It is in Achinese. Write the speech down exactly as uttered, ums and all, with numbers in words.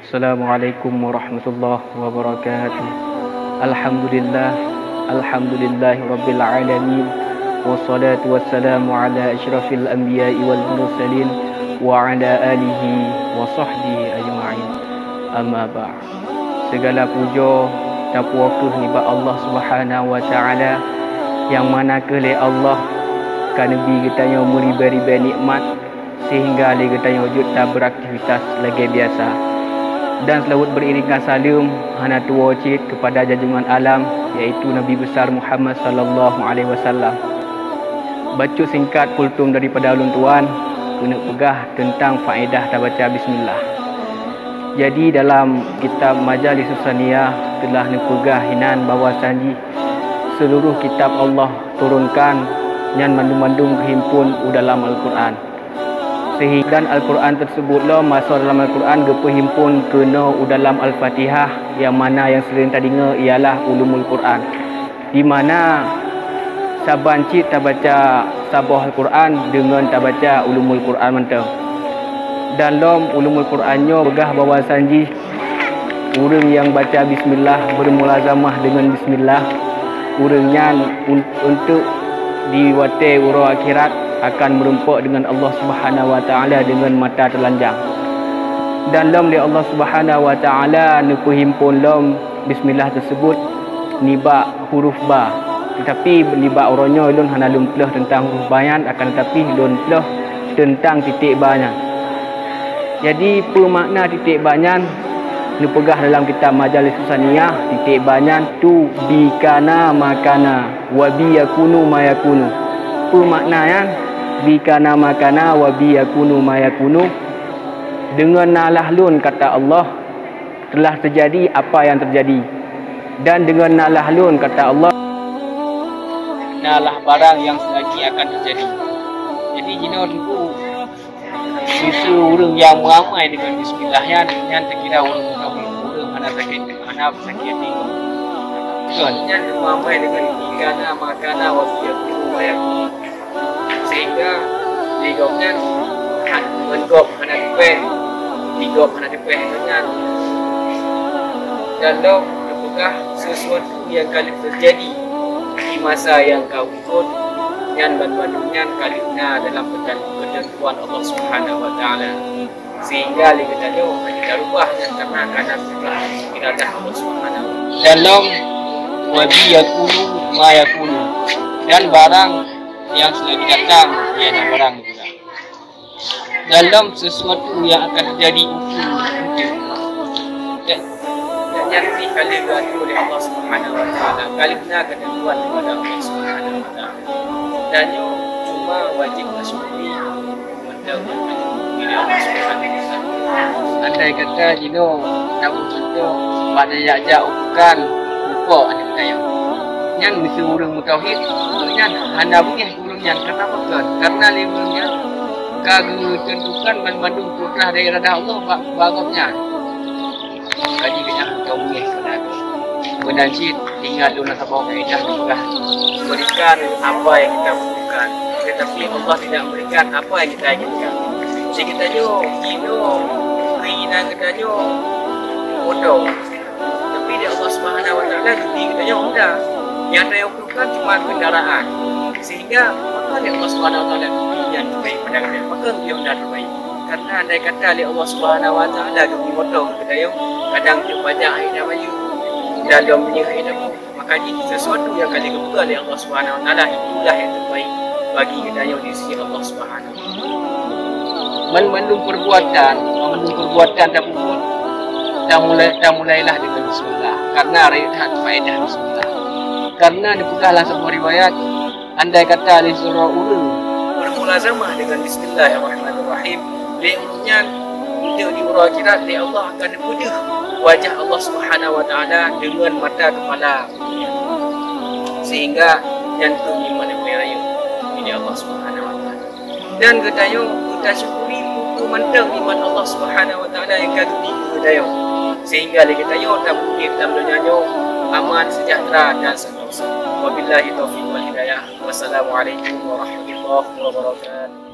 Assalamualaikum warahmatullahi wabarakatuh. Alhamdulillah, alhamdulillahi rabbil alamin. Wassalatu wassalamu ala asyrafil anbiya'i wal mursalin wa ala alihi wa sahbihi ajma'in. Amma ba'd. Segala pujoe tapeuwoe kheueh nibak Allah Subhanahu wa Ta'ala, nyang mana kheueh lé Allah ka neubri geutanyoe meuribée-ribée nikmat, sehingga lé geutanyoe jeuet tabeuraktivitas lagée biasa. Dan seulaweuet beuiring ngon saleuem hana tuwoe cit keupada junjungan alam, yaitu Nabi Besar Muhammad sallallahu alaihi wasallam. Bacut singkat kultum daripada ulôn tuan, keuneuk peugah teuntang faedah tabaca bismillah. Jadi, dalam kitab Majalis Susaniyah teulah neupeugah inan bahwa sanjih seuluruh kitab Allah turunkan nyan mandum-mandum geuhimpon u dalam Al-Qur'an. Sehingga Al-Qur'an teuseubut lom masoe dalam Al-Qur'an geupeuhimpon keunoe u dalam Al-Fatihah, nyang mana nyang seuring tadeungoe ialah Ulumul Qur'an, di mana saban cit tabaca saboh Al-Qur'an deungon tabaca Ulumul Qur'an mantong. Dan lom Ulumul Qur'an nyoe peugah bahwa sanjih ureuëng nyang baca bismillah, beurmulazamah deungon bismillah, ureuëng nyan un-, eunteuk di watée uroe akhirat akan meurumpok deungon Allah Subhanahu wa Ta'ala deungon mata teulanjang. Dan lom lé Allah Subhanahu wa Ta'ala neupeuhimpon lom bismillah teuseubut nibak huruf ba. Teutapi nibak uroe nyoe lôn hana lôn pleueh teuntang huruf ba nyan, akan teutapi lôn pleueh teuntang titek ba nyan. Jadi, peue makna titek ba nyan? Neupeugah dalam kitab Majalis Susaniyah, titek ba nyan tu bi kana ma kana, wa bi yakunu ma yakunu. Peue makna nyan? Bi kana ma kana, wa bi yakunu ma yakunu. Deungon na lah lôn, kata Allah, telah terjadi apa yang terjadi. Dan deungon na lah lôn, kata Allah, na lah barang nyang seulagi akan terjadi. Jadi, jinoe teungku, miseue ureuëng nyang meuamai deungon bismillah nyan, nyan teukira ureuëng mutauhid, ureuëng hana sakét, hana sakét hati. Kon, nyan meuamai deungon bi kana ma kana wa bi yakunu ma yakunu. Sehingga di gobnyan han-, ngon gob hana teupéh, di gob hana teupéh nyan. Dan lom neupeugah sesuatu nyang ka lheueh teujadi di masa nyang ka ikot, nyan banmandum nyan ka lheueh na dalam keutan-, keuteuntuan Allah Subhanahu wa Ta'ala. Sehingga lé geutanyoe hana tarubah nyan karena ka na iradah Allah Subhanahu wa Ta'ala. Dan lom wa bi yakunu ma yakunu. Dan barang nyang seulagi datang, ianya barang nyan. Dan lom sesuatu nyang akan teujadi ukeue. Dan, dan nyan pih ka lheueh geuatô lé Allah Subhanahu wa Ta'ala. Ka lheueh na keuteuntuan daripada Allah Subhanahu wa Ta'ala. Dan nyoe cuma wajéb tasyukuri mantong daripada Allah Subhanahu wa Ta'ala. Andai kata jinoe tabu contoh, pada jak-jak bukan rupa aneuk geutanyoe. Nyan miseue ureuëng mutauhid, nyan hana beungéh ureuëng nyan. Karena apa? Karena lé ureuëng nyan ka geuteuntukan banmandum kudrah dan iradah Allah bak, bak gobnyan. Jadi, geutanyoe hana beungéh keupada Allah. Meunan cit, ingat lôn saboh kaedah peugah, berikan apa yang kita butuhkan, tetapi Allah tidak memberikan apa yang kita inginkan. Jadi, geutanyoe, jinoe, keinginan geutanyoe moto. Tapi di Allah Subhanahu wa Ta'ala geubri geutanyoe honda. Nyang tanyoe butuhkan cuma kendaraan. Sehingga, maka lé Allah Subhanahu wa Ta'ala geubri nyang terbaik pada geutanyoe. Maka geubri honda terbaik. Karena andai kata lé Allah Subhanahu wa Ta'ala geubri moto keu geutanyoe, kadang jeuet pajak hai dah bayeue, dan lom minyeuk hai dah bu. Maka jih sesuatu nyang ka lheueh geupeugah lé Allah Subhanahu wa Ta'ala, itulah yang terbaik bagi geutanyoe di sisi Allah Subhanahu wa Ta'ala. Banmandum perbuatan, banmandum perbuatan tapeubuet, tamulai, tamulailah deungon bismillah. Karena rayeuk that faedah bismillah. Karena dipeugah lam saboh riwayat, andai kata lé sidroe ureuëng beurmulazamah deungon bismillahirrahmanirrahim, lé ureuëng nyan, di uroe akhirat, lé Allah akan neupeudeuh wajah Allah Subhanahu wa Ta'ala deungon mata keupala, sehingga nyan kheueh nikmat nyang paleng rayeuk di Allah Subhanahu wa Ta'ala. Dan geutanyoe, geutanyoe syukuri peue-peue mantong nikmat Allah Subhanahu wa Ta'ala nyang ka geubri keu geutanyoe, sehingga lé geutanyoe tapeugét lam donya nyoe aman, sejahtera, dan sentosa. Wabillahi taufiq wal hidayah. Wassalamualaikum warahmatullahi wabarakatuh.